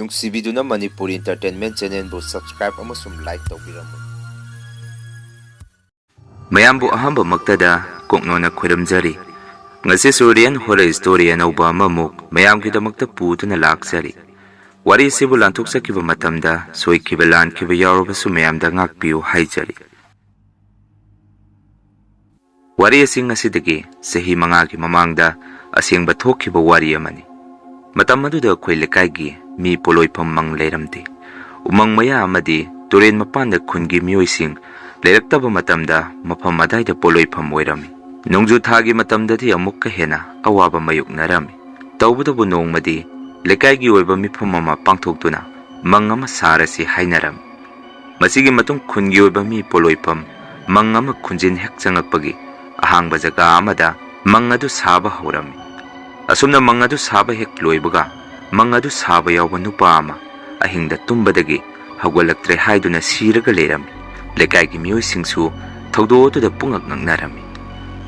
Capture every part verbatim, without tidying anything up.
ꯅꯨꯡꯁꯤꯕꯤꯗꯨꯅ Manipuri Entertainment Channelꯕꯨ subscribe ꯑꯃꯁꯨꯡ like ꯇꯧꯕꯤꯔꯝꯃꯨ꯫ ꯃꯌꯥꯝꯕꯨ ꯑꯍꯥꯟꯕꯃꯛꯇꯗ ꯀꯣꯛꯅꯣꯟꯅ ꯈꯣꯏꯔꯝꯖꯔꯤ꯫ ꯉꯁꯤꯁꯨ Real Horror Story ꯑꯅꯧꯕ ꯑꯃꯃꯨꯛ ꯃꯌꯥꯝꯒꯤꯗꯃꯛꯇ ꯄꯨꯗꯨꯅ ꯂꯥꯛꯆꯔꯤ꯫ ꯋꯥꯔꯤ ꯑꯁꯤꯕꯨ ꯂꯥꯟꯊꯣꯛꯆꯈꯤꯕ ꯃꯇꯝꯗ ꯁꯣꯏꯈꯤꯕ ꯂꯥꯟꯈꯤꯕ ꯌꯥꯎꯔꯕꯁꯨ ꯃꯌꯥꯝꯗ ꯉꯥꯛꯄꯤꯌꯨ ꯍꯥꯏꯖꯔꯤ꯫ ꯋꯥꯔꯤ ꯑꯁꯤ ꯉꯁꯤꯗꯒꯤ ꯆꯍꯤ ꯃꯉꯥꯒꯤ ꯃꯃꯥꯡꯗ ꯑꯁꯦꯡꯕ ꯊꯣꯛꯈꯤꯕ ꯋꯥꯔꯤ ꯑꯃꯅꯤ꯫ ꯃꯇꯝ ꯑꯗꯨꯗ ꯑꯩꯈꯣꯏ ꯂꯩꯀꯥꯏꯒꯤ ꯃꯤ ꯄꯣꯂꯣꯏꯐꯝ ꯃꯪ ꯂꯩꯔꯝꯗꯦ꯫ ꯎꯃꯪ ꯃꯌꯥ ꯑꯃꯗꯤ ꯇꯨꯔꯦꯟ ꯃꯄꯥꯟꯗ ꯈꯨꯟꯒꯤ ꯃꯤꯑꯣꯏꯁꯤꯡ ꯂꯩꯔꯛꯇꯕ ꯃꯇꯝꯗ ꯃꯐꯝ ꯑꯗꯥꯏꯗ ꯄꯣꯂꯣꯏꯐꯝ ꯑꯣꯏꯔꯝꯃꯤ꯫ ꯅꯣꯡꯖꯨ ꯊꯥꯒꯤ ꯃꯇꯝꯗꯗꯤ ꯑꯃꯨꯛꯀ ꯍꯦꯟꯅ ꯑꯋꯥꯕ ꯃꯥꯌꯣꯛꯅꯔꯝꯃꯤ꯫ ꯇꯧꯕꯇꯕꯨ ꯅꯣꯡꯃꯗꯤ ꯂꯩꯀꯥꯏꯒꯤ ꯑꯣꯏꯕ ꯃꯤꯐꯝ ꯑꯃ ꯄꯥꯡꯊꯣꯛꯇꯨꯅ ꯃꯪ ꯑꯃ ꯁꯥꯔꯁꯤ ꯍꯥꯏꯅꯔꯝꯃꯤ꯫ ꯃꯁꯤꯒꯤ ꯃꯇꯨꯡ ꯈꯨꯟꯒꯤ ꯑꯣꯏꯕ ꯃꯤ ꯄꯣꯂꯣꯏꯐꯝ ꯃꯪ ꯑꯃ ꯈꯨꯟꯖꯤꯟ ꯍꯦꯛ ꯆꯪꯉꯛꯄꯒꯤ ꯑꯍꯥꯡꯕ ꯖꯒꯥ ꯑꯃꯗ ꯃꯪ ꯑꯗꯨ ꯁꯥꯕ ꯍꯧꯔꯝꯃꯤ꯫ ꯑꯁꯨꯝꯅ ꯃꯪ ꯑꯗꯨ ꯁꯥꯕ ꯍꯦꯛ ꯂꯣꯏꯕꯒ ꯃꯪ ꯑꯗꯨ ꯁꯥꯕ ꯌꯥꯎꯕ ꯅꯨꯄꯥ ꯑꯃ ꯑꯍꯤꯡꯗ ꯇꯨꯝꯕꯗꯒꯤ ꯍꯧꯒꯠꯂꯛꯇ꯭ꯔꯦ ꯍꯥꯏꯗꯨꯅ ꯁꯤꯔꯒ ꯂꯩꯔꯝꯃꯤ꯫ ꯂꯩꯀꯥꯏꯒꯤ ꯃꯤꯑꯣꯏꯁꯤꯡꯁꯨ ꯊꯧꯗꯣꯛ ꯑꯗꯨꯗ ꯄꯨꯡꯉꯛ ꯉꯛꯅꯔꯝꯃꯤ꯫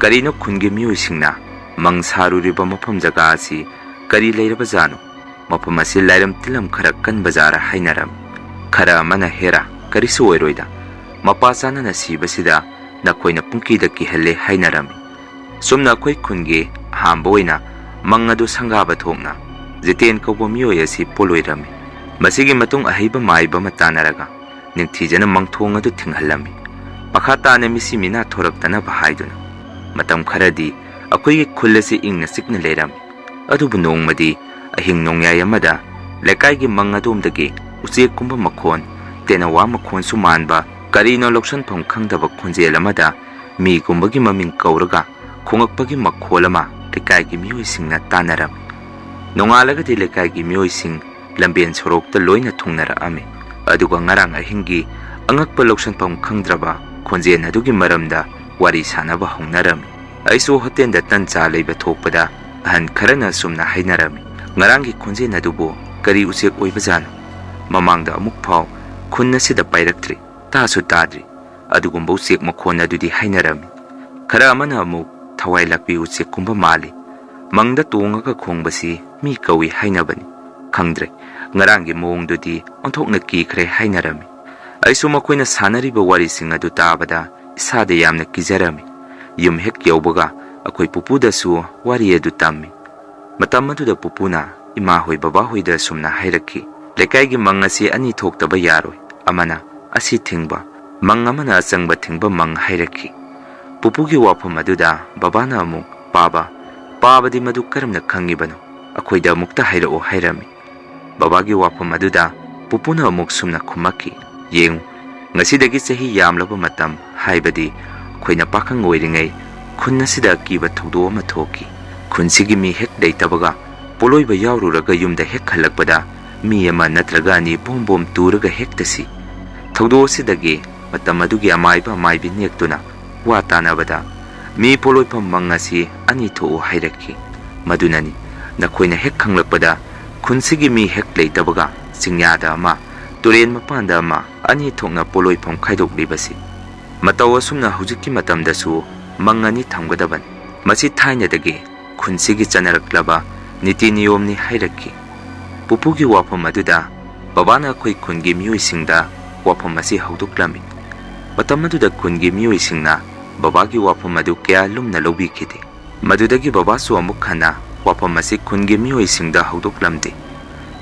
ꯀꯔꯤꯅꯣ ꯈꯨꯟꯒꯤ ꯃꯤꯑꯣꯏꯁꯤꯡꯅ ꯃꯪ ꯁꯥꯔꯨꯔꯤꯕ ꯃꯐꯝ ꯖꯒꯥ ꯑꯁꯤ ꯀꯔꯤ ꯂꯩꯔꯕꯖꯥꯠꯅꯣ? ꯃꯐꯝ ꯑꯁꯤ ꯂꯥꯏꯔꯝ ꯇꯤꯜꯂꯝ ꯈꯔ ꯀꯟꯕ ꯖꯥꯔ ꯍꯥꯏꯅꯔꯝꯃꯤ꯫ ꯈꯔ ꯑꯃꯅ ꯍꯦꯔꯥ ꯀꯔꯤꯁꯨ ꯑꯣꯏꯔꯣꯏꯗ, ꯃꯄꯥ ꯆꯥꯅꯅ ꯁꯤꯕꯁꯤꯗ ꯅꯈꯣꯏꯅ ꯄꯨꯡꯀꯤꯗ ꯀꯤꯍꯜꯂꯦ ꯍꯥꯏꯅꯔꯝꯃꯤ꯫ ꯁꯨꯝꯅ ꯑꯩꯈꯣꯏ ꯈꯨꯟꯒꯤ ꯑꯍꯥꯟꯕ ꯑꯣꯏꯅ ꯃꯪ ꯑꯗꯨ ꯁꯪꯒꯥꯕ ꯊꯣꯛꯅ ꯖꯤꯇꯦꯟ ꯀꯧꯕ ꯃꯤꯑꯣꯏ ꯑꯁꯤ ꯄꯣꯂꯣꯏꯔꯝꯃꯤ꯫ ꯃꯁꯤꯒꯤ ꯃꯇꯨꯡ ꯑꯍꯩꯕ ꯃꯥꯏꯕ ꯑꯃ ꯇꯥꯟꯅꯔꯒ ꯅꯤꯡꯊꯤꯖꯅ ꯃꯪꯊꯣꯡ ꯑꯗꯨ ꯊꯤꯡꯍꯜꯂꯝꯃꯤ꯫ ꯃꯈꯥ ꯇꯥꯅ ꯃꯤꯁꯤ ꯃꯤꯅꯥ ꯊꯣꯔꯛꯇꯅꯕ ꯍꯥꯏꯗꯨꯅ ꯃꯇꯝ ꯈꯔꯗꯤ ꯑꯩꯈꯣꯏꯒꯤ ꯈꯨꯜ ꯑꯁꯤ ꯏꯪꯅ ꯆꯤꯛꯅ ꯂꯩꯔꯝꯃꯤ꯫ ꯑꯗꯨꯕꯨ ꯅꯣꯡꯃꯗꯤ ꯑꯍꯤꯡ ꯅꯣꯡꯌꯥꯏ ꯑꯃꯗ ꯂꯩꯀꯥꯏꯒꯤ ꯃꯪ ꯑꯗꯣꯝꯗꯒꯤ ꯎꯆꯦꯛꯀꯨꯝꯕ ꯃꯈꯣꯟ, ꯇꯦꯅꯋꯥ ꯃꯈꯣꯟꯁꯨ ꯃꯥꯟꯕ, ꯀꯔꯤꯅꯣ ꯂꯧꯁꯟꯐꯝ ꯈꯪꯗꯕ ꯈꯣꯟꯖꯦꯜ ꯑꯃꯗ ꯃꯤꯒꯨꯝꯕꯒꯤ ꯃꯃꯤꯡ ꯀꯧꯔꯒ ꯈꯣꯡꯉꯛꯄꯒꯤ ꯃꯈꯣꯜ ꯑꯃ ꯂꯩꯀꯥꯏꯒꯤ ꯃꯤꯑꯣꯏꯁꯤꯡꯅ ꯇꯥꯟꯅꯔꯝꯃꯤ꯫ ꯅꯣꯡꯉꯥꯜꯂꯒꯗꯤ ꯂꯩꯀꯥꯏꯒꯤ ꯃꯤꯑꯣꯏꯁꯤꯡ ꯂꯝꯕꯦꯟ ꯁꯣꯔꯣꯛꯇ ꯂꯣꯏꯅ ꯊꯨꯡꯅꯔꯛꯑꯝꯃꯤ꯫ ꯑꯗꯨꯒ ꯉꯔꯥꯡ ꯑꯍꯤꯡꯒꯤ ꯑꯉꯛꯄ ꯂꯧꯁꯟꯐꯝ ꯈꯪꯗ꯭ꯔꯕ ꯈꯣꯟꯖꯦꯜ ꯑꯗꯨꯒꯤ ꯃꯔꯝꯗ ꯋꯥꯔꯤ ꯁꯥꯅꯕ ꯍꯧꯅꯔꯝꯃꯤ꯫ ꯑꯩꯁꯨ ꯍꯣꯇꯦꯜꯗ ꯇꯟ ꯆꯥ ꯂꯩꯕ ꯊꯣꯛꯄꯗ ꯑꯍꯟ ꯈꯔꯅ ꯑꯁꯨꯝꯅ ꯍꯥꯏꯅꯔꯝꯃꯤ, "ꯉꯔꯥꯡꯒꯤ ꯈꯣꯟꯖꯦꯜ ꯑꯗꯨꯕꯨ ꯀꯔꯤ ꯎꯆꯦꯛ ꯑꯣꯏꯕꯖꯥꯠꯅꯣ? ꯃꯃꯥꯡꯗ ꯑꯃꯨꯛ ꯐꯥꯎ ꯈꯨꯟ ꯑꯁꯤꯗ ꯄꯥꯏꯔꯛꯇ꯭ꯔꯤ, ꯇꯥꯁꯨ ꯇꯥꯗ꯭ꯔꯤ꯫ ꯑꯗꯨꯒꯨꯝꯕ ꯎꯆꯦꯛ ꯃꯈꯣꯟ ꯑꯗꯨꯗꯤ" ꯍꯥꯏꯅꯔꯝꯃꯤ꯫ ꯈꯔ ꯑꯃꯅ ꯑꯃꯨꯛ ꯊꯋꯥꯏ ꯂꯥꯛꯄꯤ ꯎꯆꯦꯛꯀꯨꯝꯕ ꯃꯥꯜꯂꯤ꯫ ꯃꯪꯗ ꯇꯣꯡꯉꯒ ꯈꯣꯡꯕꯁꯤ ꯃꯤ ꯀꯧꯏ ꯍꯥꯏꯅꯕꯅꯤ꯫ ꯈꯪꯗ꯭ꯔꯦ꯫ ꯉꯔꯥꯡꯒꯤ ꯃꯑꯣꯡꯗꯨꯗꯤ ꯑꯣꯟꯊꯣꯛꯅ ꯀꯤꯈ꯭ꯔꯦ ꯍꯥꯏꯅꯔꯝꯃꯤ꯫ ꯑꯩꯁꯨ ꯃꯈꯣꯏꯅ ꯁꯥꯟꯅꯔꯤꯕ ꯋꯥꯔꯤꯁꯤꯡ ꯑꯗꯨ ꯇꯥꯕꯗ ꯏꯁꯥꯗ ꯌꯥꯝꯅ ꯀꯤꯖꯔꯝꯃꯤ꯫ ꯌꯨꯝ ꯍꯦꯛ ꯌꯧꯕꯒ ꯑꯩꯈꯣꯏ ꯄꯨꯄꯨꯗꯁꯨ ꯋꯥꯔꯤ ꯑꯗꯨ ꯇꯝꯃꯤ꯫ ꯃꯇꯝ ꯑꯗꯨꯗ ꯄꯨꯄꯨꯅ ꯏꯃꯥꯍꯣꯏ ꯕꯕꯥꯍꯣꯏꯗ ꯑꯁꯨꯝꯅ ꯍꯥꯏꯔꯛꯈꯤ, "ꯂꯩꯀꯥꯏꯒꯤ ꯃꯪ ꯑꯁꯤ ꯑꯅꯤ ꯊꯣꯛꯇꯕ ꯌꯥꯔꯣꯏ, ꯑꯃꯅ ꯑꯁꯤ ꯊꯤꯡꯕ, ꯃꯪ ꯑꯃꯅ ꯑꯆꯪꯕ ꯊꯤꯡꯕ ꯃꯪ" ꯍꯥꯏꯔꯛꯈꯤ꯫ ꯄꯨꯄꯨꯒꯤ ꯋꯥꯐꯝ ꯑꯗꯨꯗ ꯕꯕꯥꯅ ꯑꯃꯨꯛ, "ꯄꯥꯕ, ꯄꯥꯕꯗꯤ ꯃꯗꯨ ꯀꯔꯝꯅ ꯈꯪꯉꯤꯕꯅꯣ? ꯑꯩꯈꯣꯏꯗ ꯑꯃꯨꯛꯇ ꯍꯥꯏꯔꯛꯑꯣ" ꯍꯥꯏꯔꯝꯃꯤ꯫ ꯕꯕꯥꯒꯤ ꯋꯥꯐꯝ ꯑꯗꯨꯗ ꯄꯨꯄꯨꯅ ꯑꯃꯨꯛ ꯁꯨꯝꯅ ꯈꯨꯝꯃꯛꯈꯤ, "ꯌꯦꯡꯉꯨ, ꯉꯁꯤꯗꯒꯤ ꯆꯍꯤ ꯌꯥꯝꯂꯕ ꯃꯇꯝ, ꯍꯥꯏꯕꯗꯤ ꯑꯩꯈꯣꯏꯅ ꯄꯥꯈꯪ ꯑꯣꯏꯔꯤꯉꯩ ꯈꯨꯟ ꯑꯁꯤꯗ ꯑꯀꯤꯕ ꯊꯧꯗꯣꯛ ꯑꯃ ꯊꯣꯛꯈꯤ꯫ ꯈꯨꯟꯁꯤꯒꯤ ꯃꯤ ꯍꯦꯛ ꯂꯩꯇꯕꯒ ꯄꯣꯠꯂꯣꯏꯕ ꯌꯥꯎꯔꯨꯔꯒ ꯌꯨꯝꯗ ꯍꯦꯛ ꯍꯜꯂꯛꯄꯗ ꯃꯤ ꯑꯃ ꯅꯠꯇ꯭ꯔꯒ ꯑꯅꯤ ꯕꯣꯝ ꯕꯣꯝ ꯇꯨꯔꯒ ꯍꯦꯛꯇ ꯁꯤ꯫ ꯊꯧꯗꯣꯛ ꯑꯁꯤꯗꯒꯤ ꯃꯇꯝ ꯑꯗꯨꯒꯤ ꯑꯃꯥꯏꯕ ꯑꯃꯥꯏꯕꯤ ꯅꯦꯛꯇꯨꯅ ꯋꯥ ꯇꯥꯅꯕꯗ ꯃꯤ ꯄꯣꯠꯂꯣꯏꯐꯝ ꯃꯪ ꯑꯁꯤ ꯑꯅꯤ ꯊꯣꯛꯎ ꯍꯥꯏꯔꯛꯈꯤ꯫ ꯃꯗꯨꯅꯅꯤ ꯅꯈꯣꯏꯅ ꯍꯦꯛ ꯈꯪꯂꯛꯄꯗ ꯈꯨꯟꯁꯤꯒꯤ ꯃꯤ ꯍꯦꯛ ꯂꯩꯇꯕꯒ ꯆꯤꯡꯌꯥꯗ ꯑꯃ, ꯇꯨꯔꯦꯟ ꯃꯄꯥꯟꯗ ꯑꯃ, ꯑꯅꯤ ꯊꯣꯛꯅ ꯄꯣꯠꯂꯣꯏꯐꯝ ꯈꯥꯏꯗꯣꯛꯂꯤꯕꯁꯤ꯫ ꯃꯇꯧ ꯑꯁꯨꯝꯅ ꯍꯧꯖꯤꯛꯀꯤ ꯃꯇꯝꯗꯁꯨ ꯃꯪ ꯑꯅꯤ ꯊꯝꯒꯗꯕꯅꯤ꯫ ꯃꯁꯤ ꯊꯥꯏꯅꯗꯒꯤ ꯈꯨꯟꯁꯤꯒꯤ ꯆꯠꯅꯔꯛꯂꯕ ꯅꯤꯇꯤ ꯅꯤꯌꯣꯝꯅꯤ" ꯍꯥꯏꯔꯛꯈꯤ꯫ ꯄꯨꯄꯨꯒꯤ ꯋꯥꯐꯝ ꯑꯗꯨꯗ ꯕꯕꯥꯅ ꯑꯩꯈꯣꯏ ꯈꯨꯟꯒꯤ ꯃꯤꯑꯣꯏꯁꯤꯡꯗ ꯋꯥꯐꯝ ꯑꯁꯤ ꯍꯧꯗꯣꯛꯂꯝꯃꯤ꯫ ꯃꯇꯝ ꯑꯗꯨꯗ ꯈꯨꯟꯒꯤ ꯃꯤꯑꯣꯏꯁꯤꯡꯅ ꯕꯕꯥꯒꯤ ꯋꯥꯐꯝ ꯑꯗꯨ ꯀꯌꯥ ꯂꯨꯝꯅ ꯂꯧꯕꯤꯈꯤꯗꯦ꯫ ꯃꯗꯨꯗꯒꯤ ꯕꯕꯥꯁꯨ ꯑꯃꯨꯛ ꯍꯟꯅ ꯋꯥꯐꯝ ꯑꯁꯤ ꯈꯨꯟꯒꯤ ꯃꯤꯑꯣꯏꯁꯤꯡꯗ ꯍꯧꯗꯣꯛꯂꯝꯗꯦ꯫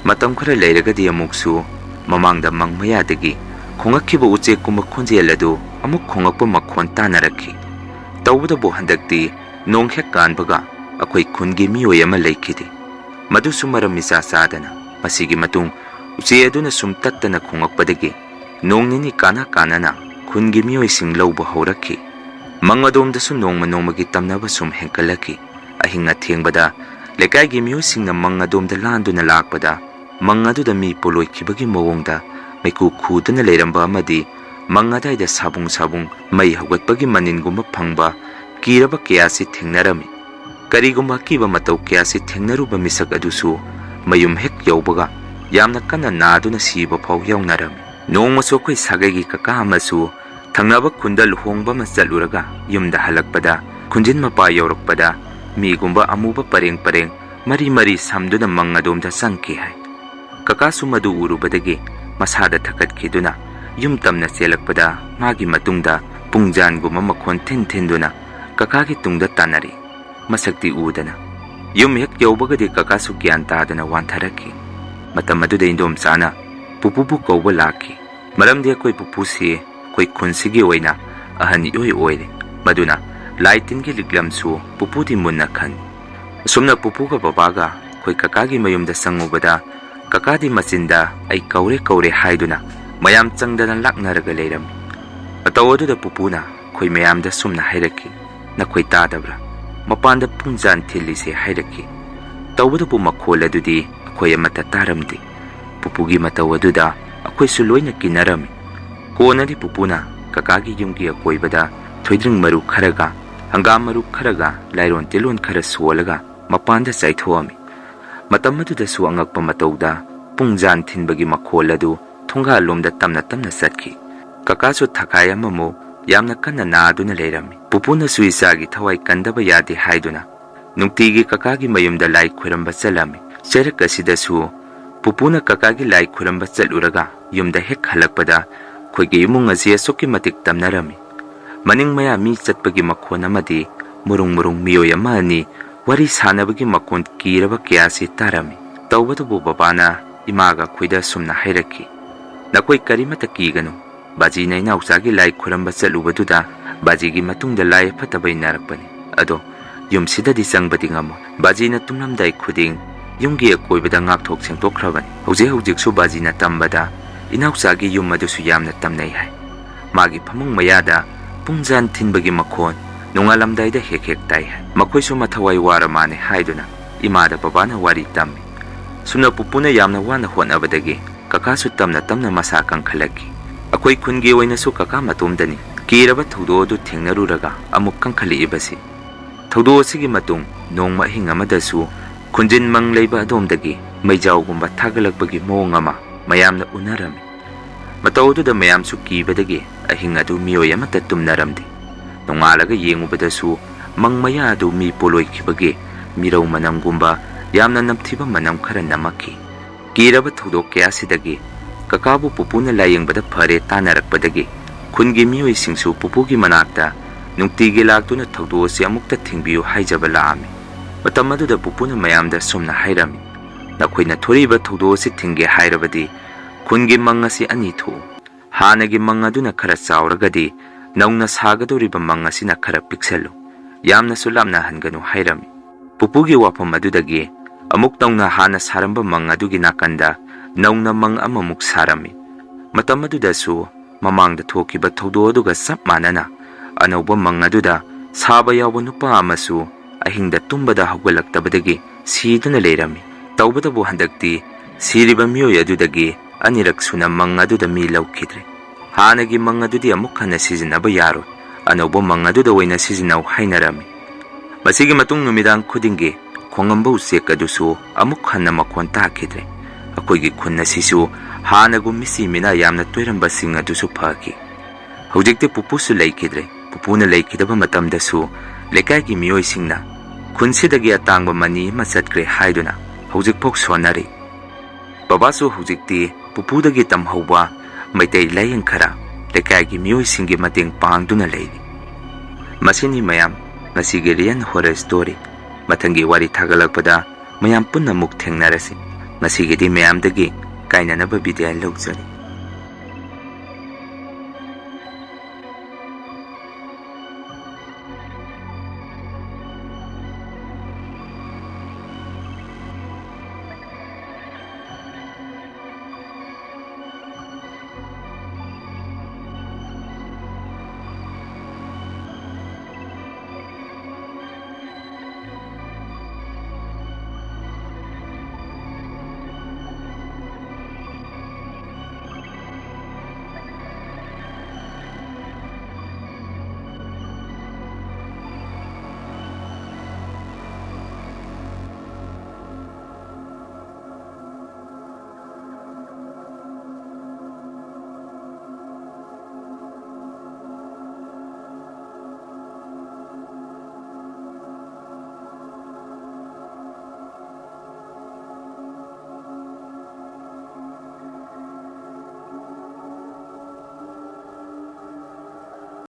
ꯃꯇꯝ ꯈꯔ ꯂꯩꯔꯒꯗꯤ ꯑꯃꯨꯛꯁꯨ ꯃꯃꯥꯡꯗ ꯃꯪ ꯃꯌꯥꯗꯒꯤ ꯈꯣꯡꯉꯛꯈꯤꯕ ꯎꯆꯦꯛꯀꯨꯝꯕ ꯈꯣꯟꯖꯦꯜ ꯑꯗꯨ ꯑꯃꯨꯛ ꯈꯣꯡꯉꯛꯄ ꯃꯈꯣꯟ ꯇꯥꯅꯔꯛꯈꯤ꯫ ꯇꯧꯕꯇꯕꯨ ꯍꯟꯗꯛꯇꯤ ꯅꯣꯡ ꯍꯦꯛ ꯀꯥꯟꯕꯒ ꯑꯩꯈꯣꯏ ꯈꯨꯟꯒꯤ ꯃꯤꯑꯣꯏ ꯑꯃ ꯂꯩꯈꯤꯗꯦ꯫ ꯃꯗꯨꯁꯨ ꯃꯔꯝ ꯏꯆꯥ ꯆꯥꯗꯅ꯫ ꯃꯁꯤꯒꯤ ꯃꯇꯨꯡ ꯎꯆꯦꯛ ꯑꯗꯨꯅ ꯁꯨꯝ ꯇꯠꯇꯅ ꯈꯣꯡꯉꯛꯄꯗꯒꯤ ꯅꯣꯡ ꯅꯤꯅꯤ ꯀꯥꯟꯅ ꯀꯥꯟꯅꯅ ꯈꯨꯟꯒꯤ ꯃꯤꯑꯣꯏꯁꯤꯡ ꯂꯧꯕ ꯍꯧꯔꯛꯈꯤ꯫ ꯃꯪ ꯑꯗꯣꯝꯗꯁꯨ ꯅꯣꯡꯃ ꯅꯣꯡꯃꯒꯤ ꯇꯝꯅꯕ ꯁꯨꯝ ꯍꯦꯟꯒꯠꯂꯛꯈꯤ꯫ ꯑꯍꯤꯡ ꯑꯊꯦꯡꯕꯗ ꯂꯩꯀꯥꯏꯒꯤ ꯃꯤꯑꯣꯏꯁꯤꯡꯅ ꯃꯪ ꯑꯗꯣꯝꯗ ꯂꯥꯟꯗꯨꯅ ꯂꯥꯛꯄꯗ ꯃꯪ ꯑꯗꯨꯗ ꯃꯤ ꯄꯣꯂꯣꯏꯈꯤꯕꯒꯤ ꯃꯑꯣꯡꯗ ꯃꯩꯈꯨ ꯈꯨꯗꯨꯅ ꯂꯩꯔꯝꯕ ꯑꯃꯗꯤ ꯃꯪ ꯑꯗꯥꯏꯗ ꯁꯥꯕꯨꯡ ꯁꯥꯕꯨꯡ ꯃꯩ ꯍꯧꯒꯠꯄꯒꯤ ꯃꯅꯤꯟꯒꯨꯝꯕ ꯐꯪꯕ ꯀꯤꯔꯕ ꯀꯌꯥꯁꯤ ꯊꯦꯡꯅꯔꯝꯃꯤ꯫ ꯀꯔꯤꯒꯨꯝꯕ ꯑꯀꯤꯕ ꯃꯇꯧ ꯀꯌꯥꯁꯤ ꯊꯦꯡꯅꯔꯨꯕ ꯃꯤꯁꯛ ꯑꯗꯨꯁꯨ ꯃꯌꯨꯝ ꯍꯦꯛ ꯌꯧꯕꯒ ꯌꯥꯝꯅ ꯀꯟꯅ ꯅꯥꯗꯨꯅ ꯁꯤꯕ ꯐꯥꯎ ꯌꯥꯎꯅꯔꯝꯃꯤ꯫ ꯅꯣꯡꯃꯁꯨ ꯑꯩꯈꯣꯏ ꯁꯥꯒꯩꯒꯤ ꯀꯀꯥ ꯑꯃꯁꯨ ꯊꯪꯅꯕ ꯈꯨꯟꯗ ꯂꯨꯍꯣꯡꯕ ꯑꯃ ꯆꯠꯂꯨꯔꯒ ꯌꯨꯝꯗ ꯍꯜꯂꯛꯄꯗ ꯈꯨꯟꯖꯤꯟ ꯃꯄꯥ ꯌꯧꯔꯛꯄꯗ ꯃꯤꯒꯨꯝꯕ ꯑꯃꯨꯕ ꯄꯔꯦꯡ ꯄꯔꯦꯡ ꯃꯔꯤ ꯃꯔꯤ ꯁꯝꯗꯨꯅ ꯃꯪ ꯑꯗꯣꯝꯗ ꯆꯪꯈꯤ ꯍꯥꯏ꯫ ꯀꯀꯥꯁꯨ ꯃꯗꯨ ꯎꯔꯨꯕꯗꯒꯤ ꯃꯁꯥꯗ ꯊꯛꯀꯠꯈꯤꯗꯨꯅ ꯌꯨꯝ ꯇꯝꯅ ꯆꯦꯜꯂꯛꯄꯗ ꯃꯥꯒꯤ ꯃꯇꯨꯡꯗ ꯄꯨꯡꯖꯥꯟꯒꯨꯝꯕ ꯃꯈꯣꯟ ꯊꯤꯟ ꯊꯤꯟꯗꯨꯅ ꯀꯀꯥꯒꯤ ꯇꯨꯡꯗ ꯇꯥꯟꯅꯔꯤ꯫ ꯃꯁꯛꯇꯤ ꯎꯗꯅ꯫ ꯌꯨꯝ ꯍꯦꯛ ꯌꯧꯕꯒꯗꯤ ꯀꯀꯥꯁꯨ ꯒ꯭ꯌꯥꯟ ꯇꯥꯗꯅ ꯋꯥꯟꯊꯔꯛꯈꯤ꯫ ꯃꯇꯝ ꯑꯗꯨꯗ ꯏꯟꯗꯣꯝꯆꯥꯅ ꯄꯨꯄꯨꯕꯨ ꯀꯧꯕ ꯂꯥꯛꯈꯤ꯫ ꯃꯔꯝꯗꯤ ꯑꯩꯈꯣꯏ ꯄꯨꯄꯨꯁꯤ ꯑꯩꯈꯣꯏ ꯈꯨꯟꯁꯤꯒꯤ ꯑꯣꯏꯅ ꯑꯍꯟ ꯏꯑꯣꯏ ꯑꯣꯏꯔꯦ꯫ ꯃꯗꯨꯅ ꯂꯥꯏ ꯇꯤꯟꯒꯤ ꯂꯤꯛꯂꯝꯁꯨ ꯄꯨꯄꯨꯗꯤ ꯃꯨꯟꯅ ꯈꯪꯏ꯫ ꯑꯁꯨꯝꯅ ꯄꯨꯄꯨꯒ ꯕꯕꯥꯒ ꯑꯩꯈꯣꯏ ꯀꯀꯥꯒꯤ ꯃꯌꯨꯝꯗ ꯆꯪꯉꯨꯕꯗ ꯀꯀꯥꯗꯤ ꯃꯆꯤꯟꯗ "ꯑꯩ ꯀꯧꯔꯦ, ꯀꯧꯔꯦ" ꯍꯥꯏꯗꯨꯅ ꯃꯌꯥꯝ ꯆꯪꯗꯅ ꯂꯥꯛꯅꯔꯒ ꯂꯩꯔꯝꯃꯤ꯫ ꯃꯇꯧ ꯑꯗꯨꯗ ꯄꯨꯄꯨꯅ ꯑꯩꯈꯣꯏ ꯃꯌꯥꯝꯗ ꯁꯨꯝꯅ ꯍꯥꯏꯔꯛꯈꯤ, "ꯅꯈꯣꯏ ꯇꯥꯗꯕ꯭ꯔꯥ? ꯃꯄꯥꯟꯗ ꯄꯨꯡꯖꯥꯟ ꯊꯤꯜꯂꯤꯁꯦ" ꯍꯥꯏꯔꯛꯈꯤ꯫ ꯇꯧꯕꯇꯕꯨ ꯃꯈꯣꯜ ꯑꯗꯨꯗꯤ ꯑꯩꯈꯣꯏ ꯑꯃꯠꯇ ꯇꯥꯔꯝꯗꯦ꯫ ꯄꯨꯄꯨꯒꯤ ꯃꯇꯧ ꯑꯗꯨꯗ ꯑꯩꯈꯣꯏꯁꯨ ꯂꯣꯏꯅ ꯀꯤꯅꯔꯝꯃꯤ꯫ ꯀꯣꯟꯅꯗꯤ ꯄꯨꯄꯨꯅ ꯀꯀꯥꯒꯤ ꯌꯨꯝꯒꯤ ꯑꯀꯣꯏꯕꯗ ꯊꯣꯏꯗ꯭ꯔꯤꯡ ꯃꯔꯨ ꯈꯔꯒ, ꯍꯪꯒꯥꯝ ꯃꯔꯨ ꯈꯔꯒ, ꯂꯥꯏꯔꯣꯟ ꯇꯤꯜꯂꯣꯟ ꯈꯔ ꯁꯣꯜꯂꯒ ꯃꯄꯥꯟꯗ ꯆꯥꯏꯊꯣꯛꯑꯝꯃꯤ꯫ ꯃꯇꯝ ꯑꯗꯨꯗꯁꯨ ꯑꯉꯛꯄ ꯃꯇꯧꯗ ꯄꯨꯡꯖꯥꯟ ꯊꯤꯟꯕꯒꯤ ꯃꯈꯣꯜ ꯑꯗꯨ ꯊꯣꯡꯒꯥꯜꯂꯣꯝꯗ ꯇꯞꯅ ꯇꯞꯅ ꯆꯠꯈꯤ꯫ ꯀꯀꯥꯁꯨ ꯊꯈꯥꯏ ꯑꯃꯃꯨꯛ ꯌꯥꯝꯅ ꯀꯟꯅ ꯅꯥꯗꯨꯅ ꯂꯩꯔꯝꯃꯤ꯫ ꯄꯨꯄꯨꯅꯁꯨ ꯏꯆꯥꯒꯤ ꯊꯋꯥꯏ ꯀꯟꯗꯕ ꯌꯥꯗꯦ ꯍꯥꯏꯗꯨꯅ ꯅꯨꯡꯇꯤꯒꯤ ꯀꯀꯥꯒꯤ ꯃꯌꯨꯝꯗ ꯂꯥꯏ ꯈꯣꯏꯔꯝꯕ ꯆꯠꯂꯝꯃꯤ꯫ ꯆꯩꯔꯛ ꯑꯁꯤꯗꯁꯨ ꯄꯨꯄꯨꯅ ꯀꯀꯥꯒꯤ ꯂꯥꯏ ꯈꯣꯏꯔꯝꯕ ꯆꯠꯂꯨꯔꯒ ꯌꯨꯝꯗ ꯍꯦꯛ ꯍꯜꯂꯛꯄꯗ ꯑꯩꯈꯣꯏꯒꯤ ꯏꯃꯨꯡ ꯑꯁꯤ ꯑꯁꯨꯛꯀꯤ ꯃꯇꯤꯛ ꯇꯝꯅꯔꯝꯃꯤ꯫ ꯃꯅꯤꯡ ꯃꯌꯥ ꯃꯤ ꯆꯠꯄꯒꯤ ꯃꯈꯣꯟ ꯑꯃꯗꯤ ꯃꯨꯔꯨꯡ ꯃꯨꯔꯨꯡ ꯃꯤꯑꯣꯏ ꯑꯃ ꯑꯅꯤ ꯋꯥꯔꯤ ꯁꯥꯟꯅꯕꯒꯤ ꯃꯈꯣꯟ ꯀꯤꯔꯕ ꯀꯌꯥꯁꯤ ꯇꯥꯔꯝꯃꯤ꯫ ꯇꯧꯕꯇꯕꯨ ꯕꯕꯥꯅ ꯏꯃꯥꯒ ꯑꯩꯈꯣꯏꯗ ꯁꯨꯝꯅ ꯍꯥꯏꯔꯛꯈꯤ, "ꯅꯈꯣꯏ ꯀꯔꯤꯃꯠꯇ ꯀꯤꯒꯅꯨ꯫ ꯕꯥꯖꯤꯅ ꯏꯅꯥꯎꯆꯥꯒꯤ ꯂꯥꯏ ꯈꯨꯔꯝꯕ ꯆꯠꯂꯨꯕꯗꯨꯗ ꯕꯥꯖꯤꯒꯤ ꯃꯇꯨꯡꯗ ꯂꯥꯏ ꯑꯐꯠꯇꯕ ꯏꯟꯅꯔꯛꯄꯅꯤ꯫ ꯑꯗꯣ ꯌꯨꯝꯁꯤꯗꯗꯤ ꯆꯪꯕꯗꯤ ꯉꯝꯃꯣꯏ꯫ ꯕꯥꯖꯤꯅ ꯇꯨꯝꯂꯝꯗꯥꯏ ꯈꯨꯗꯤꯡ ꯌꯨꯝꯒꯤ ꯑꯀꯣꯏꯕꯗ ꯉꯥꯛꯊꯣꯛ ꯁꯦꯡꯗꯣꯛꯈ꯭ꯔꯕꯅꯤ꯫ ꯍꯧꯖꯤꯛ ꯍꯧꯖꯤꯛꯁꯨ ꯕꯥꯖꯤꯅ ꯇꯝꯕꯗ ꯏꯅꯥꯎꯆꯥꯒꯤ ꯌꯨꯝ ꯑꯗꯨꯁꯨ ꯌꯥꯝꯅ ꯇꯝꯅꯩ ꯍꯥꯏ꯫ ꯃꯥꯒꯤ ꯐꯃꯨꯡ ꯃꯌꯥꯗ ꯄꯨꯡꯖꯥꯟ ꯊꯤꯟꯕꯒꯤ ꯃꯈꯣꯟ ꯅꯣꯡꯉꯥꯜꯂꯝꯗꯥꯏꯗ ꯍꯦꯛ ꯍꯦꯛ ꯇꯥꯏ ꯍꯥꯏ꯫ ꯃꯈꯣꯏꯁꯨ ꯃꯊꯋꯥꯏ ꯋꯥꯔ ꯃꯥꯅꯦ" ꯍꯥꯏꯗꯨꯅ ꯏꯃꯥꯗ ꯕꯕꯥꯅ ꯋꯥꯔꯤ ꯇꯝꯃꯤ꯫ ꯁꯨꯝꯅ ꯄꯨꯄꯨꯅ ꯌꯥꯝꯅ ꯋꯥꯅ ꯍꯣꯠꯅꯕꯗꯒꯤ ꯀꯀꯥꯁꯨ ꯇꯞꯅ ꯇꯞꯅ ꯃꯁꯥ ꯀꯟꯈꯠꯂꯛꯈꯤ꯫ ꯑꯩꯈꯣꯏ ꯈꯨꯟꯒꯤ ꯑꯣꯏꯅꯁꯨ ꯀꯀꯥ ꯃꯇꯣꯝꯗꯅꯤ ꯀꯤꯔꯕ ꯊꯧꯗꯣꯛ ꯑꯗꯨ ꯊꯦꯡꯅꯔꯨꯔꯒ ꯑꯃꯨꯛ ꯀꯟꯈꯠꯂꯛꯏꯕꯁꯤ꯫ ꯊꯧꯗꯣꯛ ꯑꯁꯤꯒꯤ ꯃꯇꯨꯡ ꯅꯣꯡꯃ ꯑꯍꯤꯡ ꯑꯃꯗꯁꯨ ꯈꯨꯟꯖꯤꯟ ꯃꯪ ꯂꯩꯕ ꯑꯗꯣꯝꯗꯒꯤ ꯃꯩꯖꯥꯎꯒꯨꯝꯕ ꯊꯥꯒꯠꯂꯛꯄꯒꯤ ꯃꯑꯣꯡ ꯑꯃ ꯃꯌꯥꯝꯅ ꯎꯅꯔꯝꯃꯤ꯫ ꯃꯇꯧ ꯑꯗꯨꯗ ꯃꯌꯥꯝꯁꯨ ꯀꯤꯕꯗꯒꯤ ꯑꯍꯤꯡ ꯑꯗꯨ ꯃꯤꯑꯣꯏ ꯑꯃꯠꯇ ꯇꯨꯝꯅꯔꯝꯗꯦ꯫ ꯅꯣꯡꯉꯥꯜꯂꯒ ꯌꯦꯡꯉꯨꯕꯗꯁꯨ ꯃꯪ ꯃꯌꯥ ꯑꯗꯨ ꯃꯤ ꯄꯣꯂꯣꯏꯈꯤꯕꯒꯤ ꯃꯤꯔꯧ ꯃꯅꯝꯒꯨꯝꯕ ꯌꯥꯝꯅ ꯅꯝꯊꯤꯕ ꯃꯅꯝ ꯈꯔ ꯅꯝꯃꯛꯈꯤ꯫ ꯀꯤꯔꯕ ꯊꯧꯗꯣꯛ ꯀꯌꯥꯁꯤꯗꯒꯤ ꯀꯀꯥꯕꯨ ꯄꯨꯄꯨꯅ ꯂꯥꯌꯦꯡꯕꯗ ꯐꯔꯦ ꯇꯥꯟꯅꯔꯛꯄꯗꯒꯤ ꯈꯨꯟꯒꯤ ꯃꯤꯑꯣꯏꯁꯤꯡꯁꯨ ꯄꯨꯄꯨꯒꯤ ꯃꯅꯥꯛꯇ ꯅꯨꯡꯇꯤꯒꯤ ꯂꯥꯛꯇꯨꯅ ꯊꯧꯗꯣꯛ ꯑꯁꯤ ꯑꯃꯨꯛꯇ ꯊꯤꯡꯕꯤꯌꯨ ꯍꯥꯏꯖꯕ ꯂꯥꯛꯑꯝꯃꯤ꯫ ꯃꯇꯝ ꯑꯗꯨꯗ ꯄꯨꯄꯨꯅ ꯃꯌꯥꯝꯗ ꯁꯨꯝꯅ ꯍꯥꯏꯔꯝꯃꯤ, "ꯅꯈꯣꯏꯅ ꯊꯣꯔꯛꯏꯕ ꯊꯧꯗꯣꯛ ꯑꯁꯤ ꯊꯤꯡꯒꯦ ꯍꯥꯏꯔꯕꯗꯤ ꯈꯨꯟꯒꯤ ꯃꯪ ꯑꯁꯤ ꯑꯅꯤ ꯊꯣꯛꯎ꯫ ꯍꯥꯟꯅꯒꯤ ꯃꯪ ꯑꯗꯨꯅ ꯈꯔ ꯆꯥꯎꯔꯒꯗꯤ ꯅꯧꯅ ꯁꯥꯒꯗꯧꯔꯤꯕ ꯃꯪ ꯑꯁꯤꯅ ꯈꯔ ꯄꯤꯛꯁꯜꯂꯨ꯫ ꯌꯥꯝꯅꯁꯨ ꯂꯥꯞꯅꯍꯟꯒꯅꯨ" ꯍꯥꯏꯔꯝꯃꯤ꯫ ꯄꯨꯄꯨꯒꯤ ꯋꯥꯐꯝ ꯑꯗꯨꯗꯒꯤ ꯑꯃꯨꯛ ꯅꯧꯅ ꯍꯥꯟꯅ ꯁꯥꯔꯝꯕ ꯃꯪ ꯑꯗꯨꯒꯤ ꯅꯥꯀꯟꯗ ꯅꯧꯅ ꯃꯪ ꯑꯃꯃꯨꯛ ꯁꯥꯔꯝꯃꯤ꯫ ꯃꯇꯝ ꯑꯗꯨꯗꯁꯨ ꯃꯃꯥꯡꯗ ꯊꯣꯛꯈꯤꯕ ꯊꯧꯗꯣꯛ ꯑꯗꯨꯒ ꯆꯞ ꯃꯥꯟꯅꯅ ꯑꯅꯧꯕ ꯃꯪ ꯑꯗꯨꯗ ꯁꯥꯕ ꯌꯥꯎꯕ ꯅꯨꯄꯥ ꯑꯃꯁꯨ ꯑꯍꯤꯡꯗ ꯇꯨꯝꯕꯗ ꯍꯧꯒꯠꯂꯛꯇꯕꯗꯒꯤ ꯁꯤꯗꯨꯅ ꯂꯩꯔꯝꯃꯤ꯫ ꯇꯧꯕꯇꯕꯨ ꯍꯟꯗꯛꯇꯤ ꯁꯤꯔꯤꯕ ꯃꯤꯑꯣꯏ ꯑꯗꯨꯗꯒꯤ ꯑꯅꯤꯔꯛ ꯁꯨꯅ ꯃꯪ ꯑꯗꯨꯗ ꯃꯤ ꯂꯧꯈꯤꯗ꯭ꯔꯦ꯫ ꯍꯥꯟꯅꯒꯤ ꯃꯪ ꯑꯗꯨꯗꯤ ꯑꯃꯨꯛ ꯍꯟꯅ ꯁꯤꯖꯤꯟꯅꯕ ꯌꯥꯔꯣꯏ, ꯑꯅꯧꯕ ꯃꯪ ꯑꯗꯨꯗ ꯑꯣꯏꯅ ꯁꯤꯖꯤꯟꯅꯧ ꯍꯥꯏꯅꯔꯝꯃꯤ꯫ ꯃꯁꯤꯒꯤ ꯃꯇꯨꯡ ꯅꯨꯃꯤꯗꯥꯡ ꯈꯨꯗꯤꯡꯒꯤ ꯈꯣꯡꯉꯝꯕ ꯎꯆꯦꯛ ꯑꯗꯨꯁꯨ ꯑꯃꯨꯛ ꯍꯟꯅ ꯃꯈꯣꯟ ꯇꯥꯈꯤꯗ꯭ꯔꯦ꯫ ꯑꯩꯈꯣꯏꯒꯤ ꯈꯨꯟ ꯑꯁꯤꯁꯨ ꯍꯥꯟꯅꯒꯨꯝ ꯃꯤꯁꯤ ꯃꯤꯅꯥ ꯌꯥꯝꯅ ꯇꯣꯏꯔꯝꯕꯁꯤꯡ ꯑꯗꯨꯁꯨ ꯐꯈꯤ꯫ ꯍꯧꯖꯤꯛꯇꯤ ꯄꯨꯄꯨꯁꯨ ꯂꯩꯈꯤꯗ꯭ꯔꯦ꯫ ꯄꯨꯄꯨꯅ ꯂꯩꯈꯤꯗꯕ ꯃꯇꯝꯗꯁꯨ ꯂꯩꯀꯥꯏꯒꯤ ꯃꯤꯑꯣꯏꯁꯤꯡꯅ ꯈꯨꯟꯁꯤꯗꯒꯤ ꯑꯇꯥꯡꯕ ꯃꯅꯤ ꯑꯃ ꯆꯠꯈ꯭ꯔꯦ ꯍꯥꯏꯗꯨꯅ ꯍꯧꯖꯤꯛꯐꯥꯎ ꯁꯣꯟꯅꯔꯤ꯫ ꯕꯕꯥꯁꯨ ꯍꯧꯖꯤꯛꯇꯤ ꯄꯨꯄꯨꯗꯒꯤ ꯇꯝꯍꯧꯕ ꯃꯩꯇꯩ ꯂꯥꯏꯌꯦꯡ ꯈꯔ ꯂꯩꯀꯥꯏꯒꯤ ꯃꯤꯑꯣꯏꯁꯤꯡꯒꯤ ꯃꯇꯦꯡ ꯄꯥꯡꯗꯨꯅ ꯂꯩꯔꯤ꯫ ꯃꯁꯤꯅꯤ ꯃꯌꯥꯝ, ꯉꯁꯤꯒꯤ Real Horror Story꯫ ꯃꯊꯪꯒꯤ ꯋꯥꯔꯤ ꯊꯥꯒꯠꯂꯛꯄꯗ ꯃꯌꯥꯝ ꯄꯨꯟꯅ ꯑꯃꯨꯛ ꯊꯦꯡꯅꯔꯁꯤ꯫ ꯉꯁꯤꯒꯤꯗꯤ ꯃꯌꯥꯝꯗꯒꯤ ꯀꯥꯏꯅꯅꯕ ꯕꯤꯗꯥꯏ ꯂꯧꯖꯔꯤ꯫